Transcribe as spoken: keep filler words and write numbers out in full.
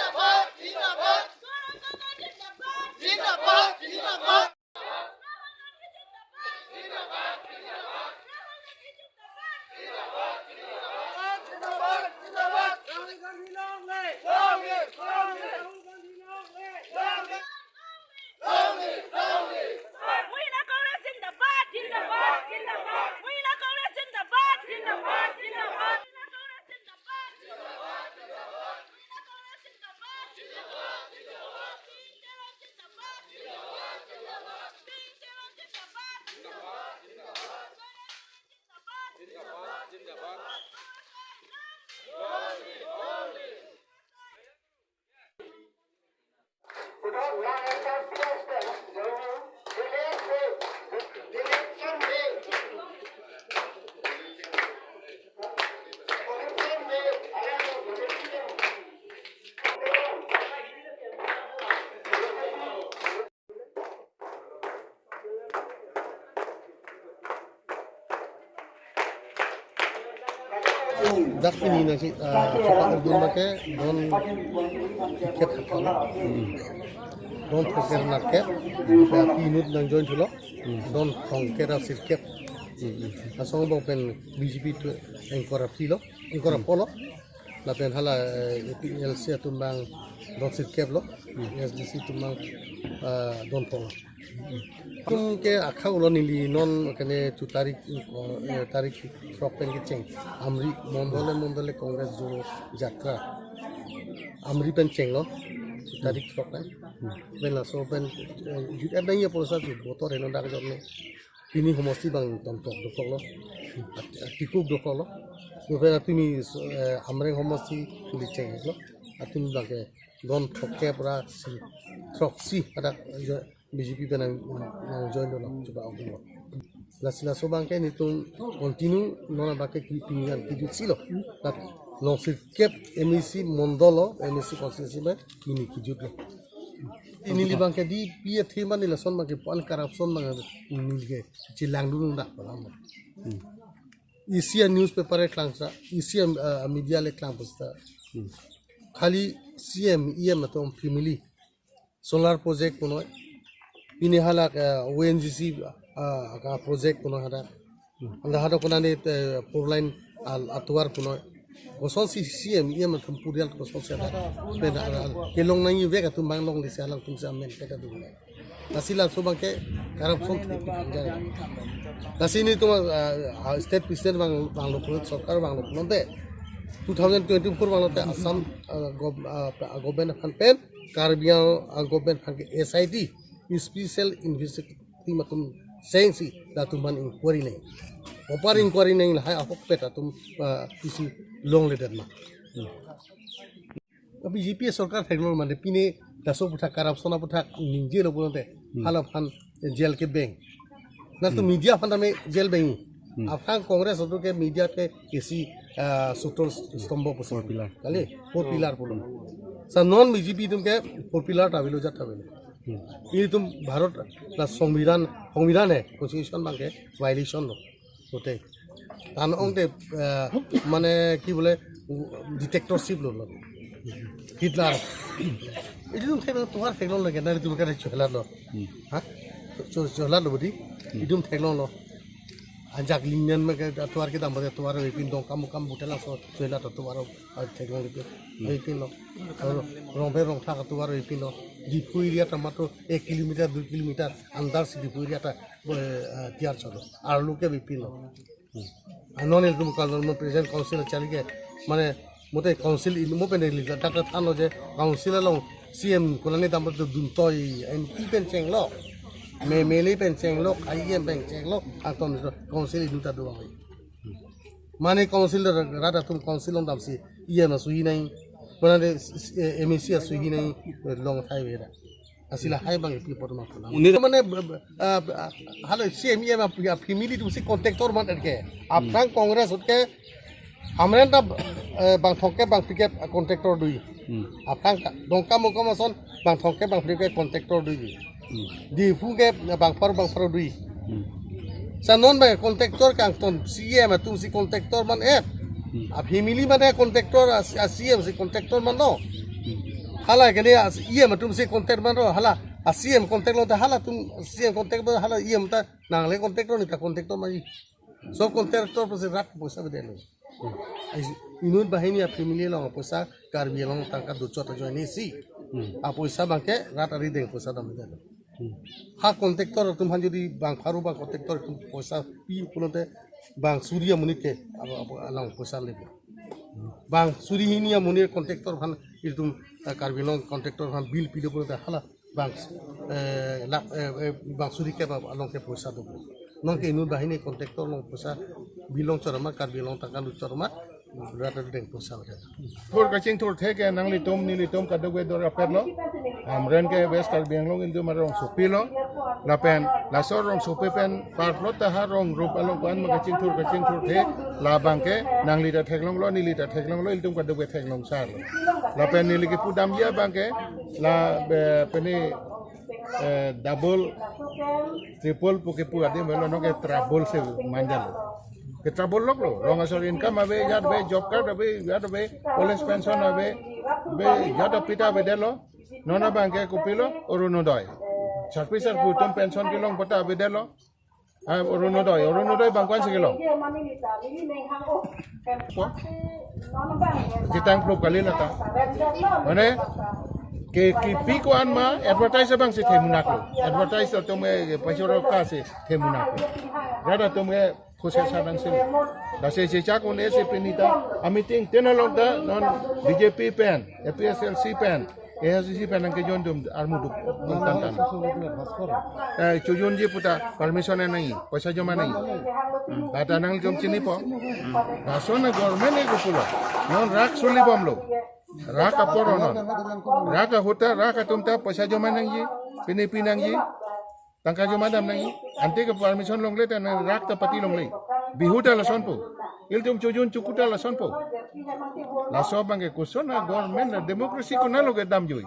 Mahila Congress zindabad, zindabad, zindabad. Mahila Congress zindabad, zindabad, zindabad. Mahila Congress zindabad, zindabad, zindabad. Mahila Congress zindabad, zindabad, zindabad. Zindabad, zindabad, zindabad. Zindabad, zindabad, zindabad. Dak pini nangsi, ah, sopak ardun abangke don kep hakalo. Don throkkep nangkep. Dak inut nang join thulo. Don throkkep ra sirkep. Asong abang pen B J P tu ingkoi ra phli lo, ingkoi ra pho lo. Lapen hala, eh, A P H L C atum abang don sirkep lo, A S D C atum abang, eh, don pho lo. Atum ke akha ulo neli non kene chu tarik, eh, tarik throk pen kecheng. Amri mondole mondole Congress Jodo Jatra. Amri pen chenglo, chu tarik throk pen. Pen laso pen, eh, jut ep nangji apotsi chu botor heno dak jor ne. Pini homosti abang tongtok dokok lo. At-, atikuk dokok lo. Lapen atum, eh, Amreng homosti neli chenglo. Atum abangke don throkkep ra si, throksi hadak jo-, B J P pen nang, nang join dolo, chuba ok lo. Lasi laso abangke nelitum continue non abangke ki pini an kejut si lo. Dak long sirkep M A C mondol lo, M A C constituency pen pini kejut lo. Neli abangke di P A T man neli lason abangke pan corruption abang neli ke chelang dun dak palam. Isi a newspaper le klangsa, isi a, uh, media le klang pusta. Khali C M, E M atum family. Solar project punoi. Pini hala, uh, O N G C, uh, ka project punoi hadak. Anda hadak konane, uh, four line al atovar punoi. Kosonsi C M, E M atum purial kosonsi hadak. Pen, uh, kelong nangji vek atum abang longle si alangtum si amen peta dun. Lasi laso abangke corruption thepi kangjang. Lasi nelitum, ah, ah, state president abang, abang lo pulote, sorkar abang lo pulote, two thousand twenty-four abang lote Assam, ah, gov-, ah, government aphan pen, Karbi Anglong, ah, government aphan ke S I T, special investigation team atum chengsi latum aphan inquiry nang. Proper inquiry nang lahai ahokpet atum, ah, isi longledet ma. B J P sorkar theklong mane pine laso aputhak corruption aputhak ningjelo pulote hala aphan jail ke beng. Latum media aphan tame jail beng. Aphrang Congress atum ke media ke isi, ah, sutro stombo pusi. Four pillar. Kali, four pillar pulo. Sa non B J P atum ke four pillar ta avelo jat ta avelo. Nelitum Bharat la Songbidan, Songbidan hai, constitution abangke violation lo. Pulote. Tan ong te, eh, mane ki bole, dictatorship lo lo. Hitler. Itum thek lo, tovar theklong lagi, nelitum kena cholat lo. Ha? Cho-, cholat lo budi. Itum theklong lo. Ajak lingnan me ke tovar kedam bade tovar vepin, Dongkamukam butela so cholat lo tovar, ah, theklong lo. Vepin lo. Rongphe Rongthak tovar vepin lo. Diphu area ta matro ek kilometer, dui kilometer andar si Diphu area ta, eh, tiar cholo. Arlo ke vepin lo. Anon nelitum kalon mo present council charli ke, mane mote council in mo pen neli dak than lo je council along C M konane dam to duntoi M P pen chenglo, M L A pen chenglo, I M pen chenglo, angton council inut ta do. Mane council rat atum council along damsi E M asuhi nang, konane M A C asuhi nang, long thai veda. Lasi lahai abang ipi apot ma puna. Unit mane, ah, ah, halo C M E M a, a family atum si contractor man ke. Aphrang Congress ahut ke Amreng ta, eh, bang throkkep bang phlikep contractor do. Aphrang ta Dongkamukam ason bang throkkep bang phlikep contractor do. Diphu ke bang pharo bang pharo do. Sa non bang contractor kangton C M atum si contractor man et. A family mane contractor a, a C M si contractor man lo. Hala kene as-, E M atum si contact man ro, hala a C M contact lo ta, halatum C M contact ba, hala E M ta nangle contact lo, ne ta contact lo mari. So contractor pusi rat poisa bede lo. Ai, inut banghini a family along poisa, Karbi along tangka duchot ajoine si. Hmm. A poisa abangke rat arideng poisa dam bede lo. Hmm. Ha contractor atum aphan jodi bang pharo bang contractor atum poisa pi pulote bang suri amonit ke abo, abo along poisa lebe. Bang suri hini amonit contractor aphan itum, eh, Karbi along contractor aphan bill pilo pulote hala bang, eh, lak, eh, eh, bang suri ke ba along ke poisa do. Non ke inut banghini contractor along poisa bill along chot amat, Karbi along tangka duchot amat, rat arideng poisa bede. Thur kachingthurthe ke nanglitum nelitum kadokave do rapet lo. Amren ke West Karbi Anglong Hindu Maharong Sopi lo. Lapen laso rongsopi pen parplot ta ha rong rup along ko-an ma kachingthur kachingthurthe, labang ke nangli ta theklong lo, neli ta theklong lo, ilitum kadokave theklong sar lo. Lapen neli kepudamji abangke la be pini, eh, double, triple pu kepu adim avelo, non ke trouble si manjalo. Ke trouble lok lo, rong asor income ave, jat ave, job card ave, jat ave, old age pension ave, be jat apita avedetlo. Non abangke kopilo, Orunodoi. Sarpi sarpo atum pension kelong pata avedetlo. Ah, Orunodoi, Orunodoi abang ko-an si kelong. Ko? Jitang proof kali lata. Mane, ke, kepi ko-an ma, advertise abang si themunak lo. Advertise atum ke, pasoro ka si themunak lo. Rat atum ke, khusus sadang sini. Lasi chechak un-e si pini ta, a meeting tin along ta, non B J P pen, A P H L C pen, A I C C pen nangkejon atum armu duk, duk tan tan. Eh, chojunji puta permission nangji, poisa joma nangji. Hmm. Lata nangtum chinipo. Hmm. Lason a government e kopulo. Non rak suli bomlo. Rak apor non. Rak ahut ta, rak atum ta poisa joma nangji, pini pi nangji. Tangka joma dam nangji, ante ke permission longle ta nang rak ta pati longle. Bihu ta lasonpo. Ilitum chojun choku ta lasonpo. Laso abangke koson a government a democracy konatlo kedamjui.